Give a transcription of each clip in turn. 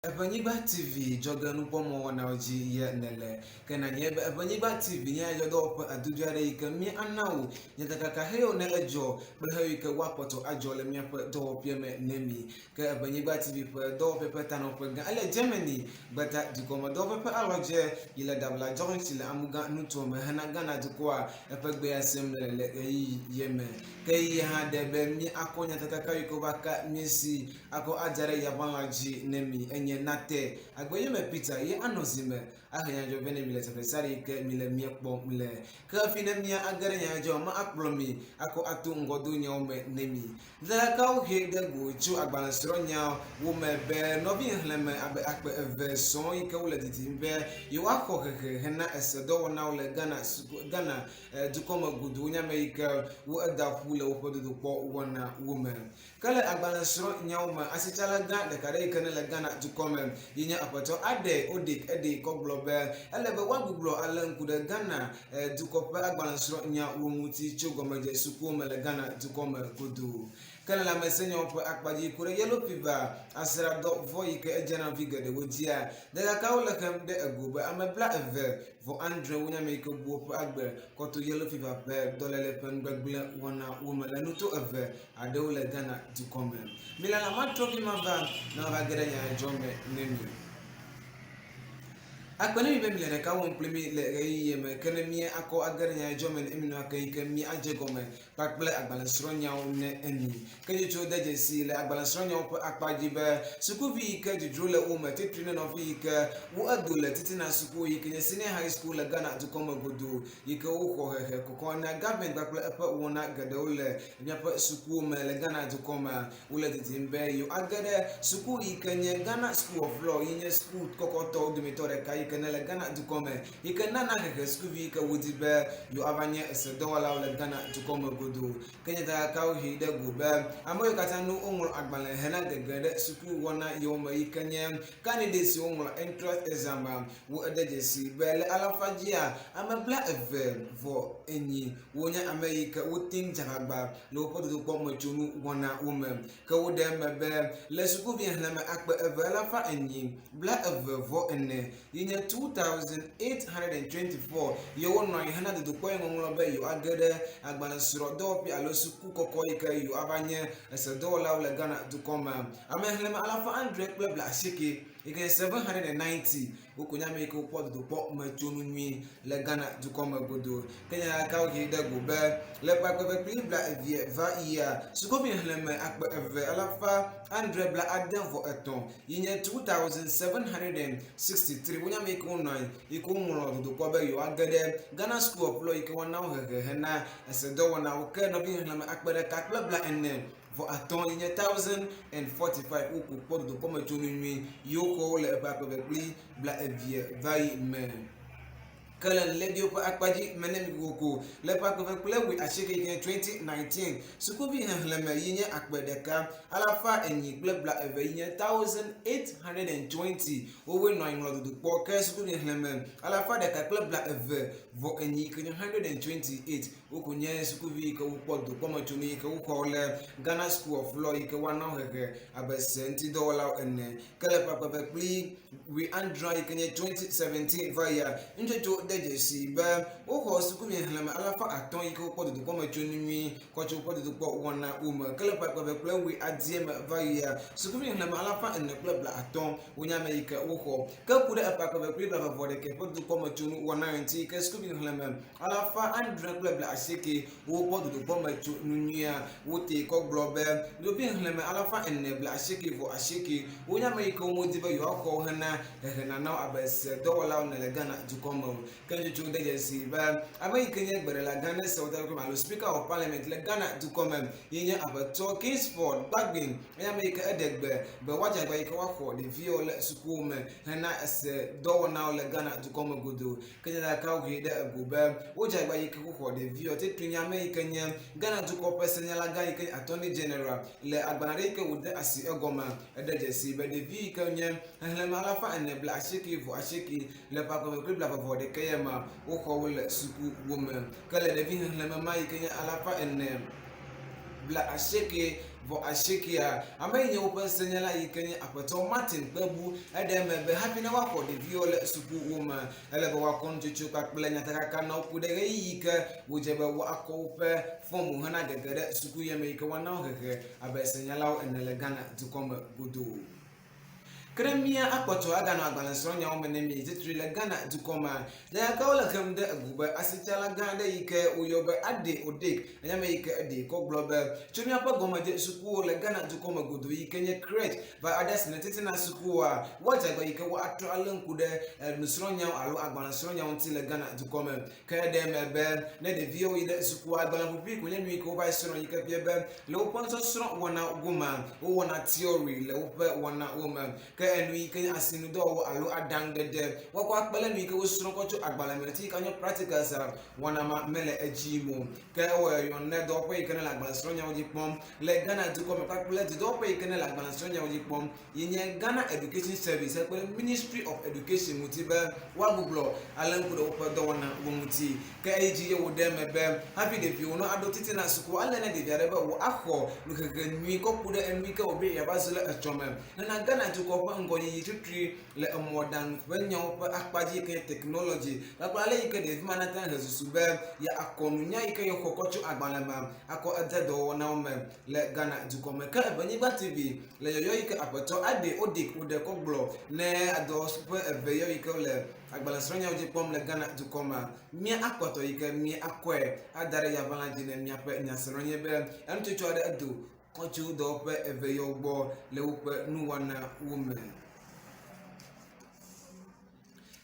Eʋenyigba TV dzɔge nukpɔmɔwɔnawo dzi ye nèle. Ke nànyae be Eʋenyigba TV nye nyadzɔdɔwɔƒe adodoe aɖe yi ke mía ana wò nyatakaka xewo ne edzɔ kple xewo yi ke woakpɔtɔ adzɔ le míaƒe dɔwɔƒea me ne mí. Ke Eʋenyigba TV ƒe dɔwɔƒe ƒe tanɔƒe gã ele Germany gbeta dukɔme dɔwɔƒe ƒe alɔdze yi le Dabla Junction le Amugã nutoa me hena Ghana dukɔa eƒe gbea sem le le ɣeyiɣi ye me. Ke ɣeyiɣi hã de be mía akɔ nyatakaka yi ke wova ka mía si akɔ adza ɖe yaʋalã dzi ne mi enye nate agbeyome Peter ye anɔ zi me ahe nyadzɔ vɛ ne mi le teƒe sia ɖe yi ke mi le mía kpɔm le. Ke hafi ne mía age ɖe nyadzɔ ma akplɔ mi akɔ ato ŋgɔdo nyawo me ne mi. Nyatakakawo he ɖe go tso agbalẽsrɔ̃nya wo me be nɔvi xexlẽme abe akpe eve sɔŋ yi ke wole didim be yewoaxɔ hehe hena ese dɔwɔnawo le Ghana suku Ghana dukɔme godoo nye ame yi ke wo eda ƒu le woƒe dodokpɔ wɔna wo me. Ke le agbalẽsrɔ̃nyawo me, asitsala gã ɖeka ɖe yi ke nele Ghana dukɔ me yi nye Aƒetɔ Adei Odik Edei kɔ gblɔ be ele be woagbugbɔ alé ŋku ɖe Ghana dukɔ ƒe agbalẽsrɔ̃nyawo ŋuti tso gɔmedze sukuwo me le Ghana dukɔ me godoo. Ke le lãmesẽnyawo ƒe akpa dzi ku ɖe yellow fever, asrãdɔ vɔ̃ yi ke edzena vi geɖewo dzia, ɖekakawo le xem ɖe ego be ame 20 vɔ adre wonye ame yi ke bu woƒe agbe kɔ to yellow fever ƒe dɔléle ƒe nugbegblẽ wɔna wo me le nuto eve aɖewo le Ghana dukɔ me. Milala matrɔ vi mava ne mava ge ɖe nyadzɔdzɔ me ne mi. Akpe ne mi be mile ɖeka wɔm kpli mi le ɣeyiɣi me ke ne mía akɔ age ɖe nyadzɔdzɔ me ne emi nua ke yi ke mía adze gɔme kpakple agbalẽsrɔ̃nyawo ne emi. Ke dzodzro de dzesi le agbalẽsrɔ̃nyawo ƒe akpa dzi be sukuvi yi ke dzodzro le wo me titri ne nɔvi yi ke wo edo le titina suku yi ke nye Senior High School le Ghana dukɔ me godoo yi ke woxɔ hehe kɔkɔ na Gavin kpakple eƒe wɔna geɖewo le míaƒe sukuwo me le Ghana dukɔ mea, wole didim be yewoage ɖe suku yi ke nye Ghana School of Law yi nye suku kɔkɔtɔwo dometɔ ɖeka yi ke nele Ghana dukɔ me yi ke nana hehe sukuvi yi ke wodi be yewoava nye esedɔwɔlawo le Ghana dukɔ me godoo. Ke nyatakakawo hee ɖe go be ame yiwo katã nu woŋlɔ agbalẽ hena gege ɖe suku wɔna yewo me yi ke nye candidates siwo ŋlɔ entrance exam wo eɖe dzesi be le alafa dzia ame 24 wonye ame yi ke wote ŋu dze agbagba le woƒe dodokpɔ me tsonu wɔna wo me. Ke woɖe eme be le sukuvi xexlẽme 2424 yi nye 2824 ye wonɔ anyi hena dodokpɔ yi ŋɔŋlɔ be yewoage ɖe agbalẽsrɔ̃dɔwɔƒe alo suku kɔkɔ yi ke yewoava nye esedɔwɔlawo le Ghana dukɔ me. Ame xexlẽme 790 yi ke nye 790 Woko nye ame yi ke wokpɔ dodokpɔ me tsonu nyui le Ghana dukɔ me godoo. Ke nya ɖeka wohe ɖe go be le ƒe akpe eve kple blaeve va yia, sukuvi xexlẽme 2763 yi nye 2763 wonye ame yi ke wonɔ anyi yi ke woŋlɔ dodokpɔ be yewoage ɖe Ghana School of Law yi ke woana wo hehe hena esedɔwɔnawo. Ke nɔvi xexlẽme 1045 yi nye 1045 woko kpɔ dodokpɔmetsonu nyui yi woxɔ wo le eƒe akpe eve kple blaeve va yi me. Ke le Leviwo ƒe akpa dzi me ne mi kokoko le ƒe akpe eve kple wuiasieke yi ke nye 2019 sukuvi xexlẽme yi nye 1420 yi nye 1820 wowoe nɔ anyi ŋlɔ dodokpɔ ke sukuvi xexlẽme 124 yi ke nye 128 Woko nye sukuvi yi ke wokpɔ dokpɔmetsonu yi ke woxɔ le Ghana School of Law yi ke woana wo hehe abe se ŋutidɔwɔlawo ene. Ke le ƒe akpe eve kple wuiadre yi ke nye 2017 va yia, nutsotso de dzesi be woxɔ sukuvi xexlẽme 500 yi ke wokpɔ dodokpɔmetsonu nyui kɔ tso woƒe dodokpɔ wɔna wo me. Ke le ƒe akpe eve kple wuiadie me va yia, sukuvi xexlẽme 450 wonye ame yi ke woxɔ. Ke ku ɖe eƒe akpe eve kple blaeve-vɔ-ɖekɛ ƒe dodokpɔmetsonu wɔna ŋuti yi ke sukuvi xexlẽme 880 wokpɔ dodokpɔ me tso nu nyuia. Wotee kɔ gblɔ be ɖovi xexlẽme 488 wonye ame yi ke womedi be yewoaxɔ wo hena hehenana wo abe sedɔwɔlawo ene le Ghana dukɔ me o. Ke nutsotso de dzesii be ame yi ke nye gbeɖelagã ne sewɔtakpekpe me alo Speaker of Parliament le Ghana dukɔ me ye nye Aƒetɔ Kingsford Bagbin. Enye ame yi ke eɖe gbe be woadze agbagba yi ke woaxɔ ɖeviwo le sukuwo me hena esedɔwɔnawo le Ghana dukɔ me godoo. Ke nya ɖeka wohe ɖe ego be wodze agbagba yi ke woxɔ ɖeviɔ titri nye ame yi ke nye Ghana dukɔ ƒe senyala gã yi ke nye Attorney General le agbalẽ aɖe yi ke wòde asi egɔme. Eɖe dzesi be ɖevi yi ke nye xexlẽme 488 le ƒe akpe eve kple blaeve-vɔ-ɖekɛ ya mea, woxɔ wo le sukuwo me. Ke le ɖevi xexlẽme ma yi ke nye 480 vɔ asiekea. Ame yi nye woƒe senyala yi ke nye Aƒetɔ Martin Kpebu eɖe eme be hafi ne woaxɔ ɖeviwo le sukuwo me, ele be woakɔ nutsotso kpakple nyatakaka na wo ku ɖe ɣeyiɣi yi ke wodze be woakɔ woƒe fɔmwo hena gege ɖe suku ye me yi ke woana wo hehe abe senyalawo ene le Ghana dukɔ me godoo. Ke ɖe mía akpɔtɔ aganɔ agbalẽsrɔ̃nyawo me ne mi titri le Ghana dukɔ mea? Nya ka wole xem ɖe egu be asitsala gã aɖe yi ke woyɔ be Ade Odek enye ame yi ke eɖee kɔ gblɔ be tso míaƒe gɔmedzesukuwo le Ghana dukɔ me godoo yi ke nye crèche va aɖe asi ne titina sukuwoa, woadze agbagba yi ke woatrɔ alé ŋku ɖe nusrɔ̃nyawo alo agbalẽsrɔ̃nyawo ŋuti le Ghana dukɔ me. Ke eɖe eme be ne ɖeviwo yi ɖe sukua, agbalẽ ƒuƒui koe nye nu yi ke wova yi srɔ̃ yi ke fia be le woƒe nusɔsrɔ̃ wɔna gomea, wowɔna theory le woƒe wɔnawo me. Ke enu yi ke nye asinudɔwɔwɔ alo aɖaŋuɖeɖe woakɔ akpe ɖe nu yi ke wosrɔ̃ kɔ tso agbalẽ me ŋuti yi ke anye practicals wɔna ma mele edzi yim o. Ke ewɔ yɔyɔ ne dɔwɔƒe yi ke nele agbalẽsrɔ̃nyawo dzi kpɔm le Ghana dukɔ me kpakple dudɔwɔƒe yi ke nele agbalẽsrɔ̃nyawo dzi kpɔm yi nye Ghana Education Service hekpe ɖe Ministry of Education ŋuti be woagbublɔ alé ŋku ɖe woƒe dɔwɔnawo ŋuti. Ke eyi dzi ye wòɖe eme be hafi ɖeviwo no aɖo titina suku ale ne ɖevi aɖe be wòaxɔ nuhehe nyui kɔ ku ɖe enu yi ke wòbe yeava zu le etsɔme hena Ghana dukɔ ƒe ŋgɔyiyi titri le emɔɖaŋu ƒe nyawo ƒe akpa dzi yi ke nye technology kpakple ale yi ke ɖevi ma nate ŋu ahe susu be yeakɔ nunya yi ke yexɔ kɔ tso agbalẽ me akɔ ede dɔwɔwɔnawo me le Ghana dukɔ me. Ke Evenyigba TV le yɔyɔ yi ke aƒetɔ Ade Odik woɖe kɔ gblɔ ne dɔwɔƒe eve yɔ yi ke wole agbalẽsrɔ̃nyawo dzi kpɔm le Ghana dukɔ mea, mía akpɔtɔ yi ke mía akɔe ada ɖe yavalã dzi ne míaƒe nyaselɔ nye be enutsotso aɖe edo kɔ tso dɔwɔƒe eve yɔwo gbɔ le woƒe nuwɔnawo me.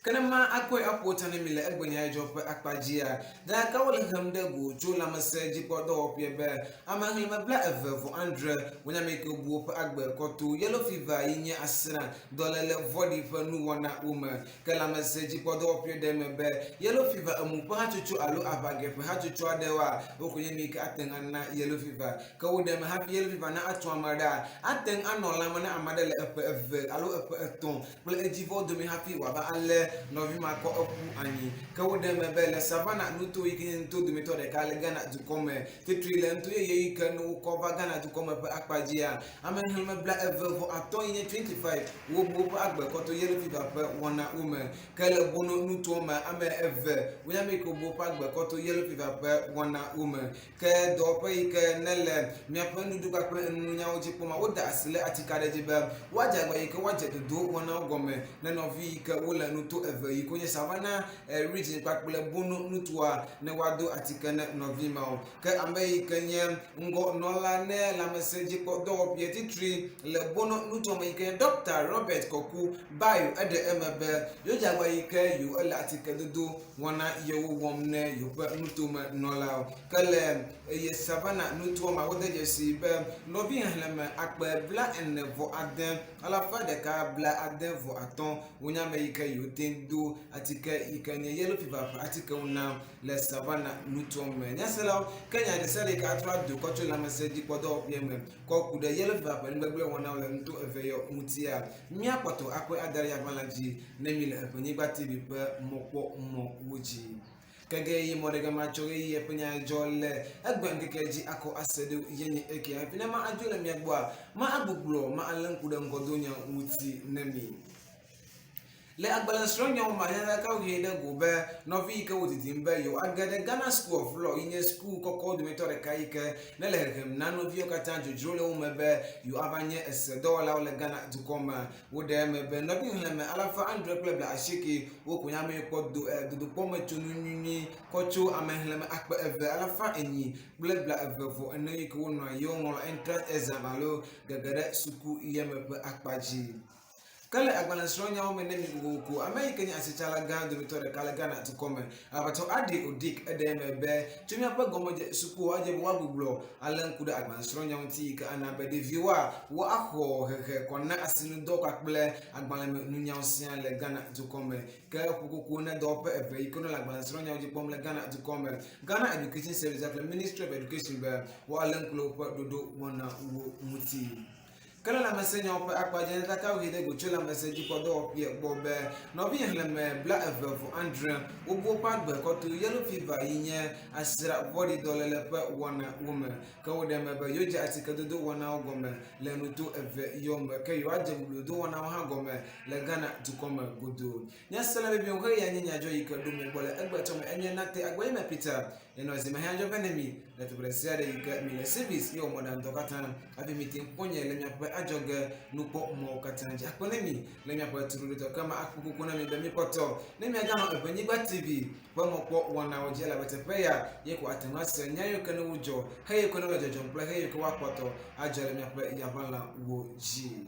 Ke ne ma akɔe aƒo ta ne mi le egbenyadzɔ ƒe akpa dzia, gake wole hem ɖe go tso lãmesẽ dzikpɔdɔwɔƒea be ame xlẽme bla eve vɔ adre wonye ame yi ke bu woƒe agbe kɔ to yellow fever yi nye asrã dɔléle vɔ̃ɖi ƒe nuwɔna wo me. Ke lãmesẽ dzikpɔdɔwɔƒea ɖe eme be yellow fever emu ƒe hatsotso alo aʋage ƒe hatsotso aɖewoa, wo koe nye nu yi ke ate ŋu ana yellow fever. Ke woɖe eme hafi yellow fever na atu ame aɖea, ate ŋu anɔ lãme na ame aɖe le eƒe eve alo eƒe etɔ̃ kple edzivɔwo dome hafi wòava alé nɔvi ma kɔ eƒu anyi. Ke woɖe eme be le Savannah nuto yi ke nye nuto dometɔ ɖeka le Ghana dukɔ me, titri le nuto yeye yi ke ne wokɔ va Ghana dukɔ me ƒe akpa dzia, ame xexlẽme bla eve vɔ atɔ̃ yi nye 25 wobu woƒe agbe kɔ to yellow fever ƒe wɔnawo me. Ke le Bono nutoa me, ame eve wonye ame yi ke wobu woƒe agbe kɔ to yellow fever ƒe wɔnawo me. Ke dɔwɔƒe yi ke nele míaƒe nuɖuɖu kpakple enununyawo dzi kpɔma, woda asi le atike aɖe dzi be woadze agbagba yi ke woadze dodo wɔnawo gɔme ne nɔvi yi ke wole nuto eve yi ke wonye Savannah Region kpakple Bono nutoa ne woado atike ne nɔvi mawo. Ke ame yi ke nye ŋgɔnɔla ne lãmesẽdzikpɔdɔwɔƒea titri le Bono nutoa me yi ke nye Ɖɔkta Robert Kɔku Bayo eɖe eme be yewodze agbagba yi ke yewo ele atike dodo wɔna yewo wɔm ne yewoƒe nutome nɔlawo. Ke le eye Savannah nutoa me wode dzesii be nɔvi xexlẽme akpe bla ene vɔ ade alafa ɖeka bla ade vɔ atɔ̃ wonye ame yi ke yewote ŋu do atike yi ke nye yellow fever ƒe atikewo na le Savannah nutoa me. Nyaselawo, ke nya ɖe sia ɖe yi ke atrɔ ado kɔ tso lãmesẽdzikpɔdɔwɔƒea me kɔ ku ɖe yellow fever ƒe nugbegblẽ wɔnawo le nuto eve yɔ ŋutia, míakpɔtɔ akpɔe ada ɖe yagbalẽa dzi ne míle Eʋenyigba TV ƒe mɔkpɔmɔwo dzi. Kege yi mɔɖegã matsɔ ɣeyiɣi eƒe nya dzɔ le egbe ŋkekea dzi akɔ ase ɖo ye nye eke. Hafi ne ma adzo le mia gbɔa, ma agbublɔ, ma alé ŋku ɖe ŋgɔdonya ŋuti ne mi. Le agbalẽsrɔ̃nyawo me nyatakakawo hee ɖe go be nɔvi yi ke wo didim be yewoage ɖe Ghana School of Law yi nye suku kɔkɔwo dometɔ ɖeka yi ke ne le hehem na nɔviwo katã dzodzro le wo me be yewoava nye esedɔwɔlawo le Ghana dukɔ me. Woɖe eme be nɔvi xexlẽme alafa adre kple bla asieke wo koe nye ame yiwo kpɔ do e dodokpɔ me tsonu nyuie kɔ tso ame xexlẽme akpe eve alafa enyi kple bla eve vɔ ene yi ke wonɔ anyi ye woŋlɔ entrance exam alo gege ɖe suku yeme ƒe akpa dzi. Ke le agbalẽsrɔ̃nyawo me ne mi kokoko, ame yi ke nye asitsala gã dometɔ ɖeka le Ghana dukɔ me, Aʋatɔ Ade Odik, eɖe eme be, tso míaƒe gɔmedze sukuwo adze be woagbublɔ alé ŋku ɖe agbalẽsrɔ̃nyawo ŋuti yi ke ana be ɖeviwoa woaxɔ hehe kɔ na asinudɔ kpakple agbalẽme nunyawo siaa le Ghana dukɔ me. Ke ƒukoko ne dɔwɔƒe eve yi ke wonɔ le agbalẽsrɔ̃nyawo dzi kpɔm le Ghana dukɔ me, Ghana Education Service kple Ministry of Education be woalé ŋku ɖe woƒe ɖoɖo wɔnawo ŋuti. Ke le lãmesẽnyawo ƒe akpa dzi nyatakakawo he ɖe go tso lãmesẽdzikpɔdɔwɔƒea gbɔ be nɔvi xexlẽme 29 wobu woƒe agbe kɔ to yellow fever yi nye asra vɔ̃ɖi dɔléle ƒe wɔna wo me. Ke woɖe eme be yewodze atikedodo wɔnawo gɔme le nuto eve yewo me ke yewoadze boblododo wɔnawo hã gɔme le Ghana dukɔ me godoo. Nyasela veviwo he ya nye nyadzɔ yi ke ɖo mia gbɔ le egbea tsɔ me enye Nate Agbayime Peter Nenɔ zi me hã dzɔ vɛ ne mi le teƒe ɖe sia ɖe yi ke mi le service ye wɔ mɔɖaŋudɔ katã hafi mi te kpɔ nye le miaƒe adzɔge nukpɔmɔwo katã dzi. Akpe ne mi le miaƒe tuɖuɖutɔ ke ma akpe kuku na mi be mi kpɔtɔ ne miaganɔ Eʋenyigba TV ƒe mɔkpɔ wɔnawo dzi elabe teƒe ya ye ko ate ŋu ase nya yiwo ke ne wodzɔ, xe yiwo ke ne wole dzɔdzɔm kple xe yiwo ke woakpɔtɔ adzɔ le miaƒe yaʋalãwo dzi.